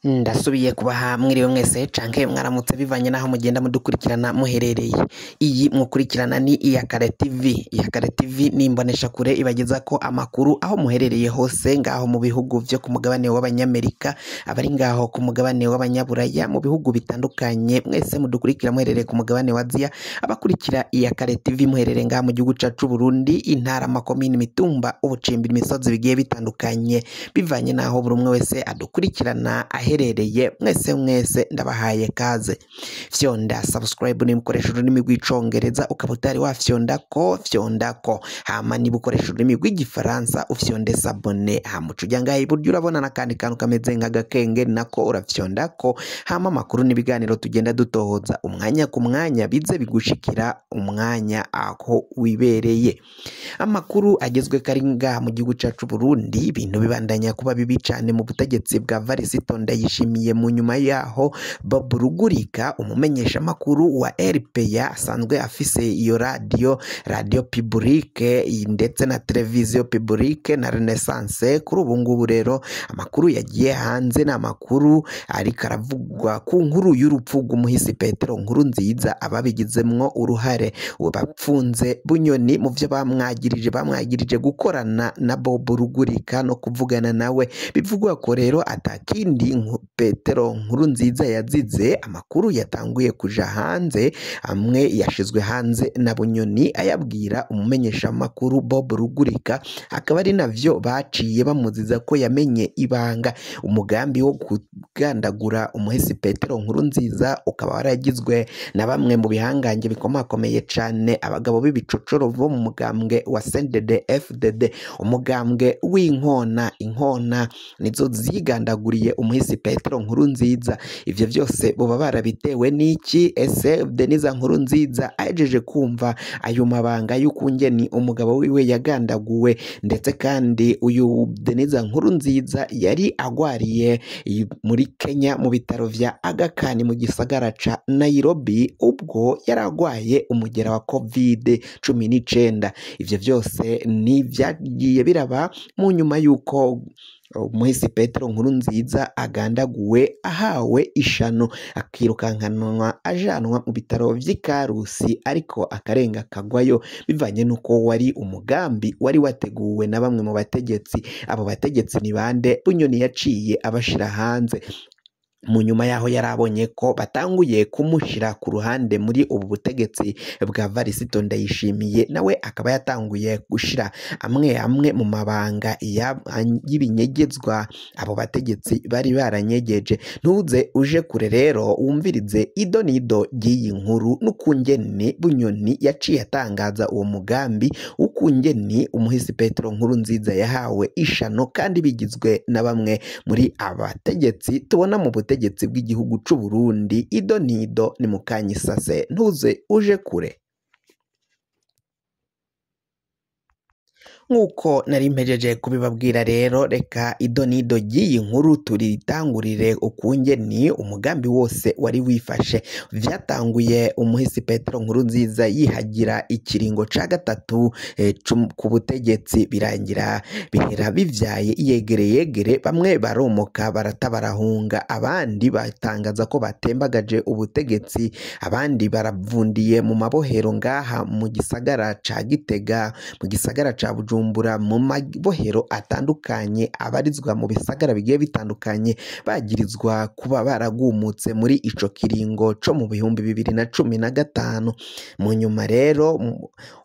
Ndasubiye kubaha mwiriwe mwese canke mwaramutse bivanye naho mugenda mudukurikirana muherereye. Iyi mukurikirana ni Iyakare TV. Iyakare TV ni imboneshakure ibagezako amakuru aho muherereye hose, ngaho mu bihugu vyo ku mugabane w'Abanyamerika, abari ngaho ku mugabane w'Abanyaburaya, mu bihugu bitandukanye, mwese mudukurikira muherereye ku mugabane wa Aziya, abakurikira Iyakare TV muherereye ngaha mu gihugu cacu Burundi, intara, amakomine, imitumba, ubucimbi, imisozi bigiye bitandukanye, bivanye naho buri umwe wese adukurikirana aherereye, mwese mwese ndabahaye kaze. Fyonda subscribe niba ukoresha ururimi rw'icongereza, ukaba utari wafyondako fyondako, hama niba ukoresha ururimi rw'igifaransa ufyonde s'abonner, hama uca uja ngaha iburyo urabona n'akandi kantu kameze nk'agakengeri nako urafyondako, hama amakuru n'ibiganiro tugenda dutohoza umwanya ku mwanya bize bigushikira umwanya aho wibereye. Amakuru agezwe kari ngaha mu gihugu cacu Burundi, ibintu bibandanya kuba bibi cane mu butegetsi bwa Varisito Ndayishimiye. Mu nyuma yaho Bob Rugurika, umumenyeshamakuru wa RPA asanzwe afise iyo radio, Radio Publique ndetse na Televiziyo Publique na Renaissance, kuri ubu ngubu rero amakuru yagiye hanze ni amakuru ariko aravugwa ku nkuru y'urupfu rw'umuhisi Petero Nkurunziza, ababigizemwo uruhare bapfunze Bunyoni mu vyo bamwagirije gukorana na Bob Rugurika no kuvugana nawe. Bivugwa ko rero atakindi Petero Nkurunziza yazize. Amakuru yatanguye kuja hanze, amwe yashizwe hanze na Bunyoni ayabwira umumenyeshamakuru Bob Rugurika, akaba ari navyo baciye bamuziza ko yamenye ibanga. Umugambi wo kugandagura umuhisi Petero Nkurunziza ukaba waragizwe na bamwe mu bihangange bikomakomeye cane, abagabo b'ibicocoro bo mu mugambwe wa CNDD FDD, umugambwe w'inkona. Inkona nizo zigandaguriye umuhisi Petero Nkurunziza. Ivyo vyose boba barabitewe n'iki? Ese Denise Nkurunziza ahejeje kumva ayo mabanga y'ukungeni umugabo wiwe yagandaguwe, ndetse kandi uyu Denise Nkurunziza yari agwariye muri Kenya mu bitaro vya Aga Khan mu gisagara ca Nairobi, ubwo yari agwaye umugera wa Covid 19. Ivyo vyose ni vyagiye biraba mu nyuma y'uko umuhisi Petero Nkurunziza agandaguwe, ahawe ishano, akirukankanwa ajanwa mu bitaro vy'i Karusi, ariko akarenga kagwayo bivanye n'uko wari umugambi wari wateguwe na bamwe mu bategetsi. Abo bategetsi ni bande? Bunyoni yaciye abashira hanze mu nyuma yaho yarabonye ko batanguye kumushira ku ruhande muri ubu butegetsi bwa Varisito Ndayishimiye, nawe akaba yatanguye gushira amwe amwe mu mabanga y'ibinyegezwa abo bategetsi bari baranyegeje. Ntuze uje kure rero wumvirize ido nido ry'iyi nkuru n'ukungeni Bunyoni yaciye atangaza uwo mugambi ukungeni umuhisi Petero Nkurunziza yahawe ishano, kandi bigizwe na bamwe muri abategetsi tubona mu butegetsi bw'igihugu c'u Burundi. Ido nido ni mukanyisase, ntuze uje kure. Nk'uko nari mpejeje kubibabwira rero, reka ido nido ry'iyi nkuru turitangurire ukungeni umugambi wose wari wifashe. Vyatanguye umuhisi Petero Nkurunziza yihagira ikiringo ca gatatu ku butegetsi, birangira bihera bivyaye yegere yegere, bamwe baromoka barata barahunga, abandi batangaza ko batembagaje ubutegetsi, abandi baravundiye mu mabohero ngaha mu gisagara ca Gitega, mu gisagara ca Bujumbura, mu mabohero atandukanye abarizwa mu bisagara bigiye bitandukanye, bagirizwa kuba baragumutse muri ico kiringo co mu 2015. Mu nyuma rero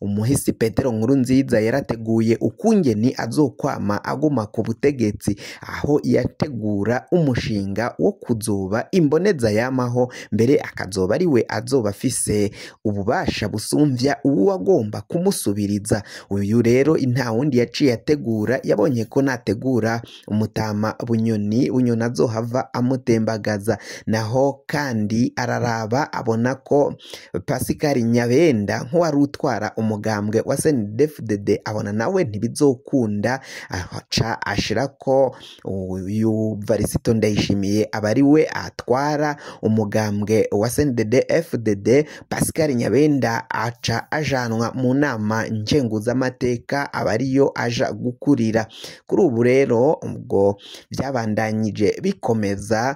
umuhisi Petero Nkurunziza yarateguye ukungeni azokwama aguma ku butegetsi, aho yategura umushinga wo kuzoba imboneza yamaho, mbere akazoba ariwe azoba afise ububasha busumvya uwagomba kumusubiriza. Uyu rero nta wundi yaciye ategura, yabonye ko nategura umutama Bunyoni, Bunyoni azohava amutembagaza. Naho kandi araraba abona ko Pascal Nyabenda nk'uwari utwara umugambwe wa CNDD-FDD abona nawe ntibizokunda, aca ashirako uyu Varisito Ndayishimiye aba ari we atwara umugambwe wa CNDD-FDD. Pascal Nyabenda aca ajanwa mu nama nkenguzamateka abariyo aja gukurira. Kuri ubu rero ubwo byabandanyije bikomeza,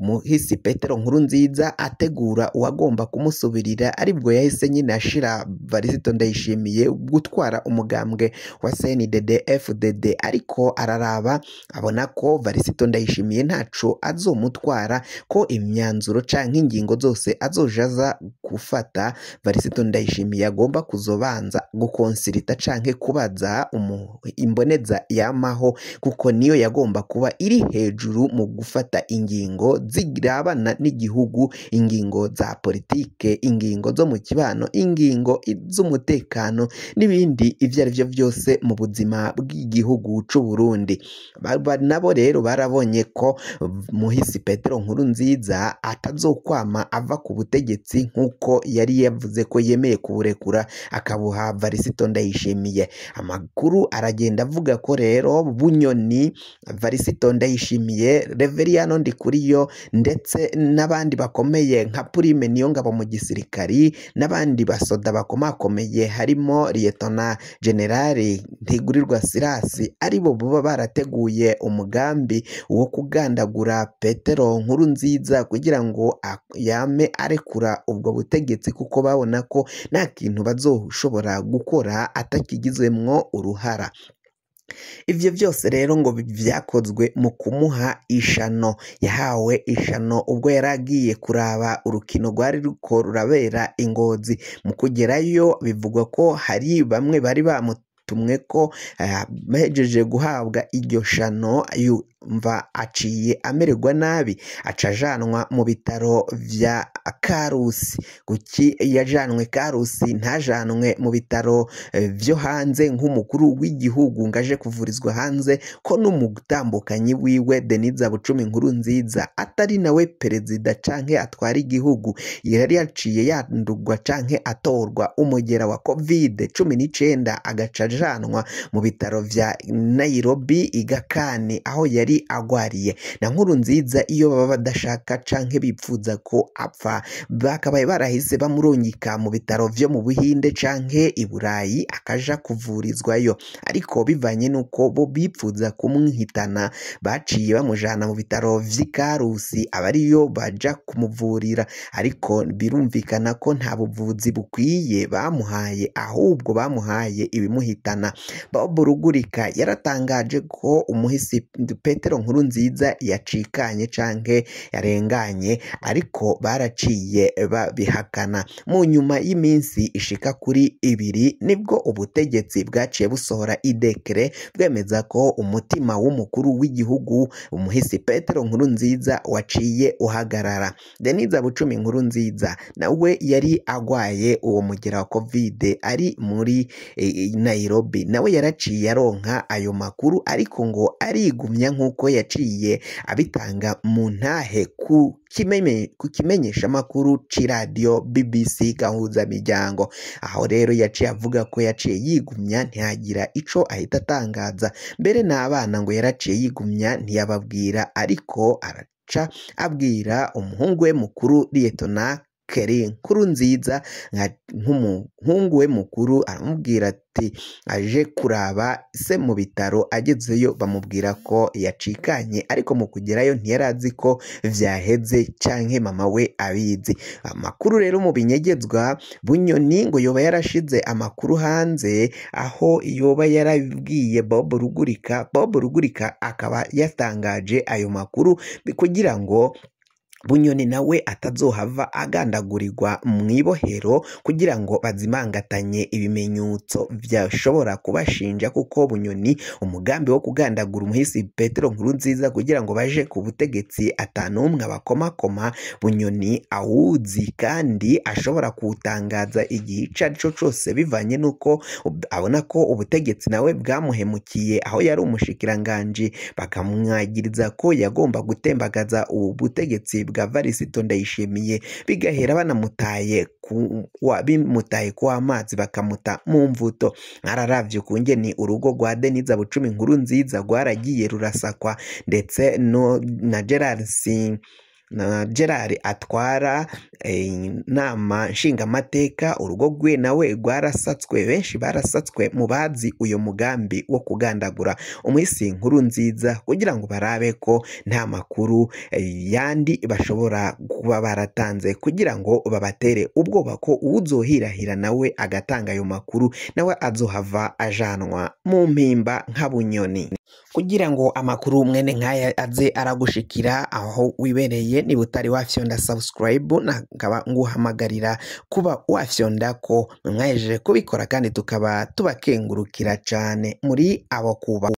muhisi Petero Nkurunziza ategura uwagomba kumusubirira, aribwo yahise nyine ashira Varisito Ndayishimiye gutwara umugambwe wa CNDD FDD, ariko araraba abona ko Varisito Ndayishimiye ntaco azomutwara, ko imyanzuro canke ingingo zose azojaza gufata Varisito Ndayishimiye agomba kuzobanza gukonsirita canke kubaza imboneza yamaho, kuko niyo yagomba kuba iri hejuru mu gufata ingingo zirabana n'igihugu, ingingo za politike, ingingo zo mu kibano, ingingo z'umutekano n'ibindi ivyo ari vyo vyose mu buzima bw'igihugu c'u Burundi. Nabo rero barabonye ko muhisi Petero Nkurunziza atazokwama ava ku butegetsi nk'uko yari yavuze ko yemeye kuburekura akabuha Varisito Ndayishimiye. Amakuru aragenda avuga ko rero Bunyoni, Varisito Ndayishimiye, Reveriyano Ndikuriyo ndetse n'abandi bakomeye nka Prime Niyongabo mu gisirikari n'abandi basoda bakomakomeye harimo Liyetona Generali Ntigurirwa Sirasi, aribo baba barateguye umugambi wo kugandagura Petero Nkurunziza kugira ngo yame arekura ubwo butegetsi, kuko babona ko nta kintu bazoshobora gukora atakigizwemwo uruhara. Ivyo vyose rero ngo vyakozwe mu kumuha ishano. Yahawe ishano ubwo yaragiye kuraba urukino rwari ruko rurabera i Ngozi. Mu kugerayo bivugwa ko hari bamwe bari bamutumwe ko bahejeje guhabwa iryo shano, yumva aciye amererwa nabi, aca ajanwa mu bitaro vya Karusi. Kuki yajanwe Karusi ntajanwe mu bitaro vyo hanze nk'umukuru w'igihugu ngo aje kuvurizwa hanze, ko n'umutambukanyi wiwe Denise Bucumi Nkurunziza atari nawe perezida canke atwara igihugu, yari yaciye yandurwa canke atorwa umugera wa COVID-19 agaca ajanwa mu bitaro vya Nairobi Igakani aho yari agwariye. Na Nkurunziza iyo baba badashaka canke bipfuza ko apfa, bakabaye barahise bamurungika mu bitaro vyo mu Buhinde canke i Burayi akaja kuvurizwayo, ariko bivanye nuko bo bipfuza kumwihitana baciye bamujana mu bitaro vy'i Karusi abariyo baja kumuvurira, ariko birumvikana ko nta buvuzi bukwiye bamuhaye, ahubwo bamuhaye ibimuhitana. Bob Rugurika yaratangaje ko umuhisi Petero Nkurunziza yacikanye canke yarenganye, ariko baraciye babihakana. Mu nyuma y'iminsi ishika kuri ibiri nibwo ubutegetsi bwaciye busohora idekere bwemeza ko umutima w'umukuru w'igihugu umuhisi Petero Nkurunziza waciye uhagarara. Denise Bucumi Nkurunziza nawe yari agwaye uwo mugera wa Covid ari muri Nairobi, nawe yaraciye aronka ayo makuru, ariko ngo arigumya nk'uko yaciye abitanga mu ntahe ku kimenyesha makuru c'iradiyo BBC Gahuzamiryango. Aho rero yaciye avuga ko yaciye yigumya ntiyagira ico ahita atangaza, mbere n'abana ngo yaraciye yigumya ntiyababwira, ariko araca abwira umuhungu we mukuru Liyetona Keri Nkurunziza nk'umuhungu we mukuru, aramubwira ati aje kuraba se mu bitaro, agezeyo bamubwira ko yacikanye, ariko mu kugerayo ntiyarazi ko vyaheze canke mama we abizi. Amakuru rero mu binyegezwa, Bunyoni ngo yoba yarashize amakuru hanze aho yoba yarabwiye Bob Rugurika, Bob Rugurika akaba yatangaje ayo makuru kugira ngo Bunyoni nawe atazohava agandagurirwa mw'ibohero, kugira ngo bazimangatanye ibimenyetso vyashobora kubashinja, kuko Bunyoni umugambi wo kugandagura umuhisi Petero Nkurunziza kugira ngo baje ku butegetsi atanumwe abakomakoma, Bunyoni awuzi kandi ashobora kuwutangaza igihe ico arico cose, bivanye nuko abona ko ubutegetsi nawe bwamuhemukiye, aho yari umushikiranganji bakamwagiriza ko yagomba gutembagaza ubu butegetsi bwa Varisito Ndayishimiye, bigahera banamutaye bimutaye ku amazi bakamuta mu mvuto. Mwararavye ukungene urugo rwa Denise Bucumi Nkurunziza rwaragiye rurasakwa, ndetse no na Gerard na Gerard atwara inama nshingamateka, urugo rwe nawe rwarasatswe, benshi barasatswe mu bazi uyo mugambi wo kugandagura umuhisi Nkurunziza kugira ngo barabe ko nta makuru yandi bashobora kuba baratanze kugira ngo babatere ubwoba ko uwuzohirahira nawe agatanga ayo makuru nawe azohava ajanwa mu mpimba nka Bunyoni. Kugira ngo amakuru mwene nk'aya aze aragushikira aho wibereye, niba utari wafyonda subscribe nkaba nguhamagarira kuba wafyonda ko mwahejeje kubikora, kandi tukaba tubakengurukira cane muri abo kuba.